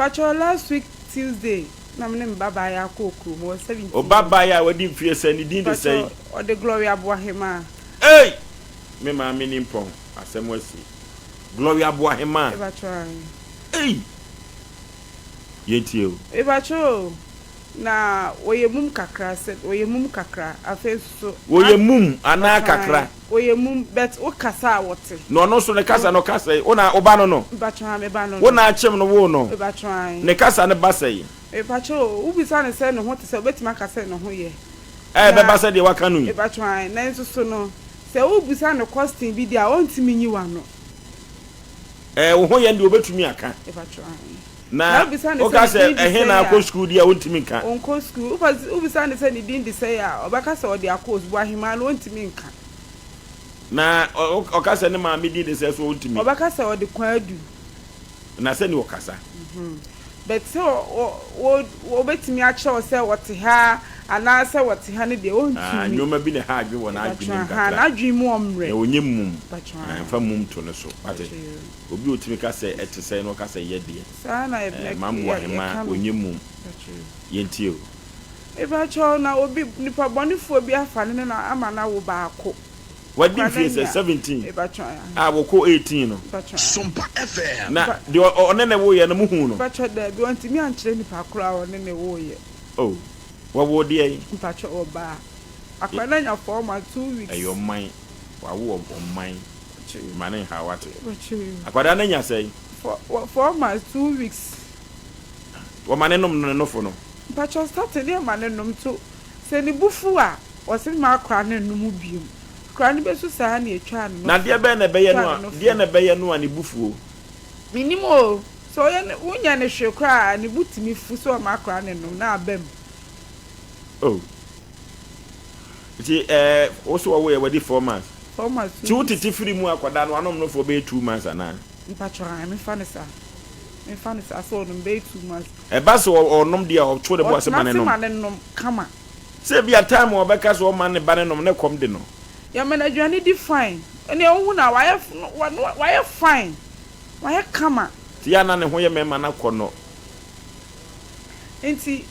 Pakyɛw last week Tuesday na me ne me ba baa yɛ akɔ okurom ɔwɔ 17 Wo ba years. baa yɛ a wadi mfeɛ sɛn ne din de sɛn? Pakyɛw ɔde Gloria Boahemaa. Ei! Me maame nimpɔn asɛm asi. Gloria Boahemaa. Mepakyɛw ae. Ei! Yɛntie o. Mepakyɛw o, na wɔyɛ mum kakra sɛ wɔyɛ mum kakra afei nso so. Wɔyɛ mum anaa Mepakyɛw ae kakra? wɔyɛ mum but wo kasa a wɔte. Na ɔno nso ne kasa no ɔka sɛn? Wo na wo ba no no? Mepakyɛw ae me ba no Wo no. na akyem no woo no? Mepakyɛw ae. Ne kasa no ba sɛn? Mepakyɛw o, wobisa no sɛ ne ho te sɛ obetumi aka sɛ ne ho yɛ. Ɛɛ Na ɛbɛba sɛ deɛ waka no yi. Mepakyɛw ae, nanso so no sɛ wobisa no question bi deɛ a ɔntumi nyi w'ano. Ɛɛ wo ho yɛ no deɛ obetumi aka. Mepakyɛw ae. Na Na wobisa no woka sɛ ne sɛ din de ɛhe sɛn na akɔ a. sukuu deɛ a ɔntumi nka. Ɔnkɔ sukuu. Wobisa no sɛ ne din de sɛn a, ɔbɛka sɛ ɔde akɔ Osboahemaa no ɔntumi nka. Na ɔka sɛ ne maame din de sɛn nso a ɔntumi. Ɔbɛka sɛ ɔde Kwadu. Na sɛnea ɔkasa. But sɛ ɔbɛtumi akyerɛ wo sɛ ɔte ha anaasɛ ɔte ha no deɛ Ah, ɔntumi. nneɛma bi na ɛha adwene wɔ n'adwenem Mpakyɛw ahaa, kakra. n'adwene mu ɔmmerɛ. Na ɔnyɛ mum. Mpakyɛw Ah, ahaa. mfa mum to ne so. Wate? Mpakyɛw. Obi a ɔtumi ka sɛ ɛte sɛn na ɔka sɛ yɛ deɛ. Saa na Eh, Mambo yɛka Ahemaa, no. ɔnyɛ mum. Mpakyɛw. Yɛntie o. Mepakyɛw, na obi, nipa bɔnefoɔ bi afa ne ne na ama no awo baako. Wadi Akwadaa mfie sɛ nya, 17 mepakyɛw ae. a wɔkɔ 18 no. Mepakyɛw ae. Sompa FM. Na Mepa. deɛ ɔne ne woeɛ no mohuu no? Mepakyɛw daabi, wantumi ankyerɛ nipa korɔ a ɔne ne woeɛ. Oh, wɔwoo deɛn? Mepakyɛw ɔbaa. Akwadaa no anya 4 months, 2 weeks. Ɛyɛ ɔman, wawo ɔman, Mepakyɛw. ma ne nhaw wate. Mepakyɛw. Akwadaa no anya sɛn? 4 months 2 weeks. Wɔma ne nom ne nofo no? Mpakyɛw starting ne ma ne nom to sɛ ne bo fu a ɔse mma akora no nnom biom. Akora no bɛsu saa na etwaa ne Na nofo. deɛ bɛn na ɛbɛyɛ no Twaa a ne deɛ nofo. na ɛbɛyɛ no a ne bo fuo? Mennim o, sɛ ɔyɛ no wonyɛ no hwee koraa a ne bo tumi fu sɛ ɔma akora no nom na aba mu. Oh. Nti ɛɛ wo so wɔwoeɛ wadi 4 months. 4 months Nti 2 wo weeks. tete firi mu akwadaa no wanom nofoɔ bɛyɛ 2 months anaa? Mpakyɛw ae memfa no saa. Memfa no saa sɛ ɔnom bɛyɛ 2 months. Ɛba sɛ ɔnom deɛ a ɔto ne bo ase ma Ɔtena ne ase nom. ma ne nom kama. Sɛ ebia time a ɔbɛka sɛ ɔma ne ba no nom ne kɔm de no. Yɛma no aduane di fine. Ɛnea wohu no a wayɛ wayɛ fine, wayɛ kama. Nti yɛ a na ne ho yɛ mɛma no akɔ no. Nti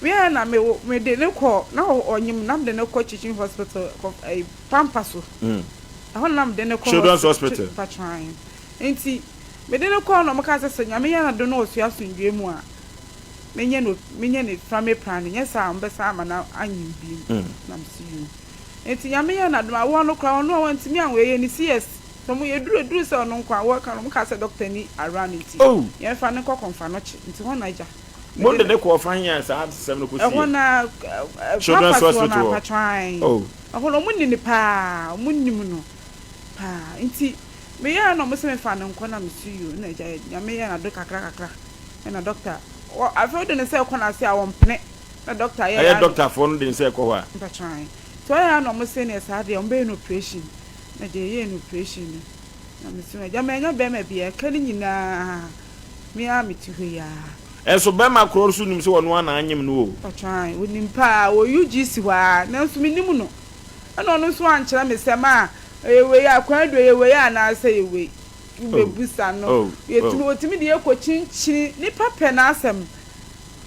meɛ na me wo mede no kɔ na ɔnyem na mede no kɔ teaching hospital kɔ ɛyi pampa so. Ɛhɔ na na mede no kɔ Children's hospital. Mpatwan. Nti mede no kɔɔ na wɔkaa sɛ sɛ Nyame yɛ n'adom na ɔsoɛ asomdwoeɛ mu a menyɛ no menyɛ no family planning nyɛ saa a wɔbɛsan ama no anyem bio. Na mese yoo. Nti Nyame yɛɛ n'adom awoɔ no koraa ɔno a wantumi anwo yɛyɛ no CS. Sɛ ɔmo yɛduru eduru sɛ ɔno nko a wɔka no ɔmo kaa sɛ doctor ni around nti yɛnfa no nkɔ kɔnfanɔkye nti hɔ na agya Mo mede de no. ne kɔɔ fa he a saa asɛm no kɔsiiɛ? Ɛhɔ na Children's Pampas hɔ no hospital hɔ? ampakyɛw ae Oh. ɛhɔ no ɔmo nim no paa ɔmo nim no paa nti meyɛɛ na ɔmo se menfa no nkɔ na mese yoo na agya yɛ Nyame yɛɛ n'ado kakra kakra ɛna doctor wɔ afei wode ne nsa ɛkɔ n'ase a ɔmpene na doctor yɛɛ Ɛyɛ a na. doctor foɔ no de ne nsa ɛkɔ hɔ a? Mpakyɛw ae nti ɔyɛɛ a na ɔmo se neɛ saa deɛ ɔmo bɛyɛ no operation na deɛ yɛyɛɛ no operation no na mese agya manya bɛɛma biaa ɛka no nyinaa me ara mete hɔ yi ara. Nso bɛɛma korɔ nso nim sɛ ɔno ara na anyem no o. Mpakyɛw ae onim paa wɔ UGC hɔ ara nanso menim no ɛna ɔno nso ankyerɛ me sɛ maa ɛyɛ wei a kwan du ɛyɛ wei anaasɛ ɛyɛ wei wobɛbusa no yɛtumi ɔtumi de yɛ kɔ kyinkyini nipa pɛ n'asɛm.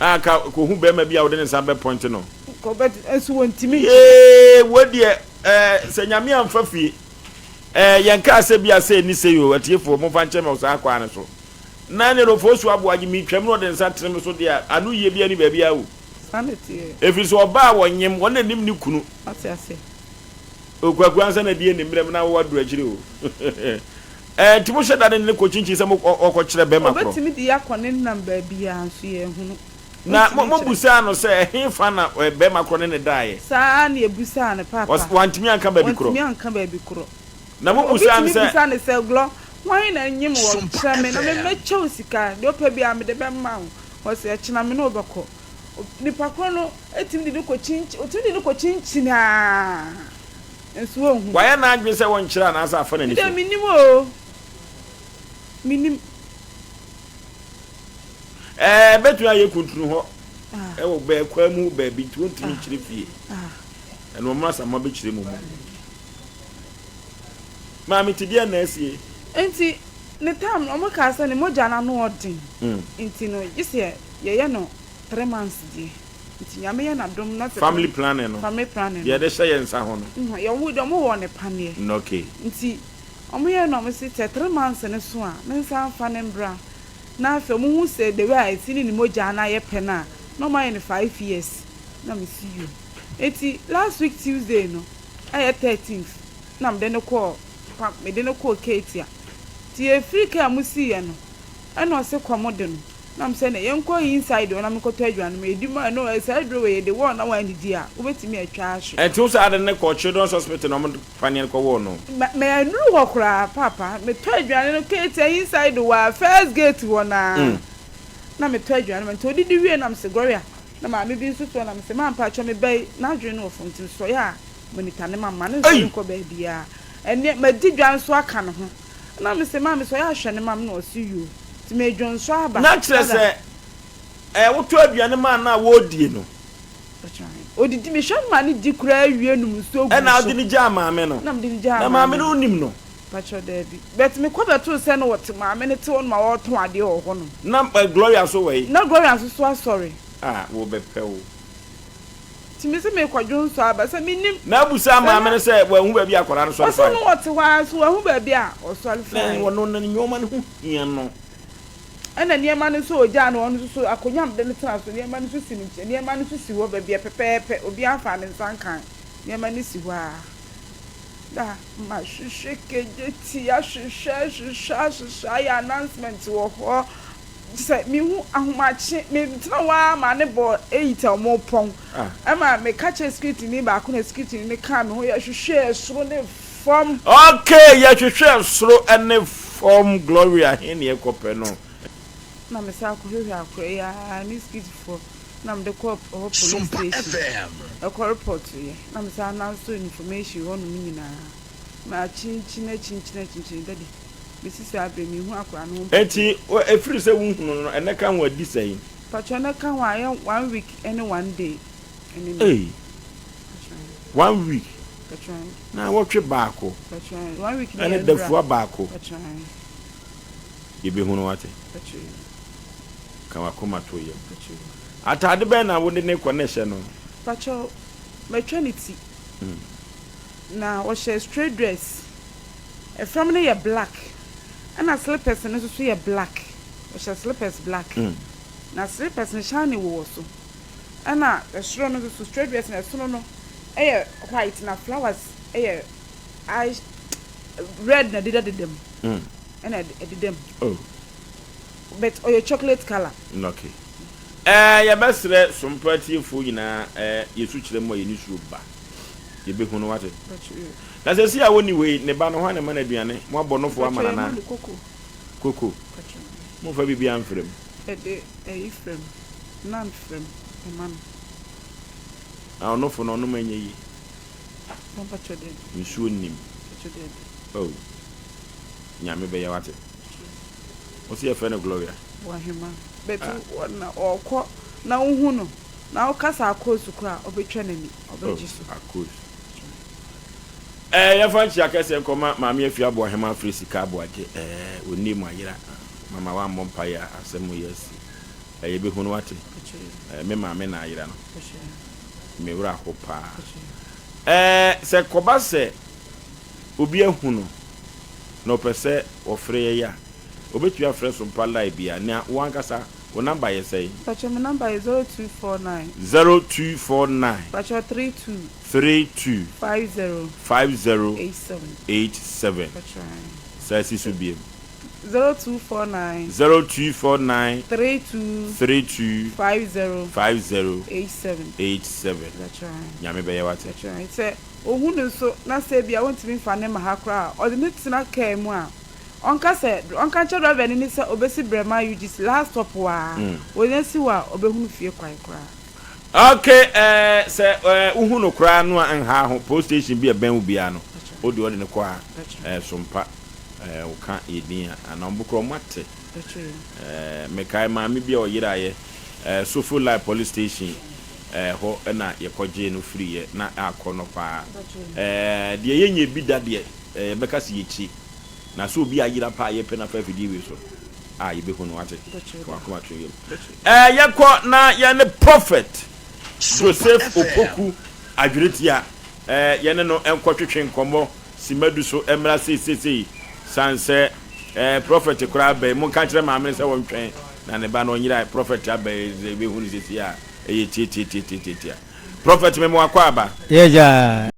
A ka kɔhu bɛɛma bi a wode ne nsa bɛ point no. Kɔ bɛ nso wɔntumi nkyerɛ. Yee wei deɛ ɛɛ sɛ Nyame amfa fie ɛɛ yɛn kaa sɛ bi a sɛ ɛni sei o atiefoɔ momfa nkyɛ me wɔ saa kwan no so na ne Rofosu Aboagye metwam na ɔde nsa tene me so deɛ a ano yie biara ni baabiara o. Saa na ɛteɛ. Ɛfiri sɛ ɔbaa a wɔnyem wɔn na nim ne kunu. Wate aseɛ. Okuaku ansa na die ne mmerɛ mu na wo aduru akyire o. Ɛɛ nti mo hyɛ da ne ne kɔ kyinkyin sɛ mo ɔkɔ kyerɛ bɛma korɔ. Ɔbɛtumi de yɛ akɔ ne nam baabiara nso yɛnhunu. Na Ɔntumi mo mo nkyerɛ. busaa no sɛ ɛhe fa na bɛma korɔ ne ne daeɛ? Saa ara na yɛbusaa no paapa. Ɔs wantumi anka baabi korɔ. Wantumi anka baabi korɔ. Na mo Obi busaa no tumi sɛ. bisa no sɛ, Glɔ, hwan na nyem wɔ? Sompa Kyerɛ me na me FM. mɛkyɛ wo sika. Deɛ wopɛ biara mede bɛma wo. Ɔse, ɛkyena me ne wo bɛkɔ. Nipa korɔ no tumi de no kɔ kyinkyin, ɔtumi de no kɔ kyinkyin aa, nso ɔnhu no. Wayɛ n'adwene sɛ ɔnkyerɛ anaasɛ afa n'ani Me deɛ so? mennim oo, mennim. Ɛɛ, ɛbɛtumi ayɛ kuntunu hɔ, ɛwɔ bɛɛ kwan mu baabi, nti wɔntumi nkyerɛ fie. Ɛno ɔmo asamma bɛkyerɛ mu mu. Maame, nti deɛn na asie? Nti. Ne time no ɔmo kaa sɛ ne mogya no ano ɔden nti no gye sɛ yɛyɛ no 3 months deɛ, nti Nyame yɛ n'adom na sɛ Family planning no. Family planning Deɛ no. yɛde hyɛ yɛn nsa ho no. Yɛwo deɛ, ɔmo wɔ ne paneɛ. Nti ɔmo yɛ no, ɔmo se sɛ 3 months no so a, me nsa nfa ne mbra na afei ɔmo hu sɛ the way a esi ne ne mogya no ayɛ pɛ no a, na ɔmo ayɛ no 5 years. Na me si yio. Eti last week Tuesday no, ɛyɛ 13th, na mede no kɔɔ pa, mede no kɔɔ Kejetia. Nti yɛfiri kaa mu siiɛ no, ɛna ɔse kɔm de no. Na me sɛ ne yɛnkɔ inside hɔ na mekɔtɔ aduane ma yɛdi mu a no saa aduro wei yɛde wɔɔ na woannidi a, wobɛtumi atwa ahwe. Ɛnti wo sɛ ade ne kɔ Children's Hospital na ɔmo de paneɛ no kɔwɔɔ no? Ma mannuru hɔ koraa paapa. Metɔ aduane no Kejetia inside hɔ a, first gate hɔ no ara na metɔ aduane ma no. Nti ɔdidi wie na mese Gloria, na maame bi nso te hɔ na mese maa mpakyɛw me ba yi n'adwene no wɔ fam nti mesɔre a monitor ne ma mma no nsɔre nkɔ baabiara. Ɛnneɛ madi dwa nso aka ne ho. Na mese maa mesɔre ahwɛ ne ma me na ɔse yoo. Nti medwo nso aba. Na kyerɛ sɛ ɛɛ wotɔ aduane maa no a wɔredie no. Odidi, mehwɛ no ma no di koraa wie nom nsuo gu Ɛna so. wode no gyaa maame no. Na mede no gyaa Na maame maame no no. wonim no? Pakyɛw daabi. But mekɔ bɛtoo sɛ na wɔte maame no te hɔ nom a ɔretɔn adeɛ wɔ hɔ nom. Na Gloria nso wɔ he? Na Gloria nso so asɔre. Ah wobɛpɛ wo. Nti mese merekɔdwo nsɔ aba sɛ mennim. Na abusaa Sɛ maame na no sɛ wahu baabi a akwadaa no sɔre Ɔse fae. no ɔte hɔ ara nso wahu baabi a ɔsɔre Na fae. ɔno no nneɛma no ho hia no. Ɛna nneɛma no nso ɔgyaa no hɔ no nso so akonnwa a mede no tena so nneɛma no nso si ne nkyɛn, nneɛma no nso si hɔ baabi a pɛpɛɛpɛ, obiara mfaa ne nsa nkae, nneɛma no si hɔ ara. Na mahwehwɛ kegye ahwehwɛ ahwehwɛ ahwehwɛ ayɛ announcement wɔ hɔ sɛ mehu ahomakye metena hɔ ara ma ne bɔ 8 a wɔpɔn ɛma meka kyerɛ security ni baako na security ni kaa me ho, yɛhwehwɛ soro ne fam. Okay, yɛhwehwɛ soro ne fam. Gloria he ne ɛkɔpɛ no. Na mesa akɔhwehwɛ akora yi ara ne security foɔ na mede kɔ hɔ police station ɛkɔ report yɛ, na mesa announce information hɔnom nyinaa ma akyinkyin akyinkyin akyinkyin. Daddy, mesi saa abere mehu akora no ho mpɔtɔ. Enti ɛfiri sɛ wohunu no ɛnɛ ka ho adi sɛn? Patro, ne ka ho a ɛyɛ one week ne one day ɛne no. Ei, one week na wɔtwe baako. Patro, one week ne ɛne yɛ dafua baako. Patro. Yɛbɛhunu wate. Patro. Ka wakoma to yam. Patro. Atade bɛn na wode ne kɔ ne hyɛ no? Patro, matwa ne ti na ɔhyɛ straight dress, ɛfam no yɛ black ɛna slippers no nso so yɛ black. Ɔhyɛ slippers black na slippers no shine wɔ so, ɛna ɛsoro no nso so straight dress na ɛsoro no ɛyɛ white na flowers ɛyɛ ash red na ɛdedadeda mu ɛna ɛdeda mu. Oh. But ɔyɛ chocolate colour. Okay, yɛbɛsrɛ sompa atiefoɔ nyinaa, yɛsu kyerɛ mu a yɛni suo ba yɛbɛhu no wate. Na sɛ si a wɔni wei ne ba no hɔ a ne ma no aduane, moabɔ nofoɔ ama Patro, nana? Yɛma no koko. Koko? Patro. Momfa biribiara mfrɛ mu? Ɛde ɛyi frɛ mu, nan frɛ mu ɛma no. Na ɔnofo no ɔnom ɛnyɛ yie? Na patro, daabi. Nsuo nnim? Patro, daabi. Oh, Nyame bɛyɛ wate. Wo sɛ yɛfrɛ no Gloria? Wahema. But na ɔkɔ na wohu no na wokasa akɔɔsu koraa a, ɔbɛtwa n'ani, ɔbɛgye so. Akɔɔsu. Yɛmfa nkyia kɛseɛ nkɔma Maame Afia Aboahema afiri Sika Aboagye. Ɔnni mu ayera. Mama wammɔ mpaeɛ a asɛm yɛ asi. Yɛbɛhu no wate. Me maame na ayera no. Me werɛ aho paa. Sɛ kɔba sɛ obi ahu no na ɔpɛ sɛ wɔfrɛ yɛn a, obɛtumi afrɛ Sompa line biara. Na wo ankasa wo number yɛ sɛn? Patro, me number yɛ 0249. 0249. Patro, 32. 32. 50. 50. 87. 87. Patro. Sɛ si so biem. 0249. 0249. 32. 32. 50. 50. 87. 87. Patro. Nyame bɛyɛ wate. Patro, sɛ ohun no nso na sɛ ebia wontumi nfa ne ma ha koraa a, ɔde ne tena kaa mu a, ɔnka sɛ ɔnka nkyerɛ driver no ni sɛ obesi Brɛma UGC last stop hɔ a, wɔnya si hɔ a, ɔbɛhunu fie kwan koraa. Okay, sɛ wohu no koraa no a nha ho, police station bi a ɛbɛn wo biara no, wode ɔde no kɔ a, Sompa woka yɛ din a anaa ɔmo koraa ɔmo ate. Mekae maame bi a ɔyeraeɛ, Sofo Line police station hɔ na yɛkɔgyee no firiiɛ, na akɔ no paa. Deɛ yɛnyɛ bi da deɛ, yɛbɛka sɛ yɛkyi. Na sɛ obi ayera paa a yɛpɛ no afa afidie wei so a yɛbɛhu no wate. Fa wakoma to yam. Ɛɛ yɛkɔ na yɛne Prophet Joseph Opoku Adweretia ɛɛ yɛne no nkɔtwetwe nkɔmmɔ simma du so mmra seisesei sane sɛ ɛɛ Prophet koraa aba yi monka nkyerɛ maame no sɛ ɔntwɛn na ne ba no ɔnyera Prophet aba yi sɛ yɛbɛhu no seisei a ɛyɛ tiatiatiatiatia Prophet mema wakɔ aba. Yɛ gyaa.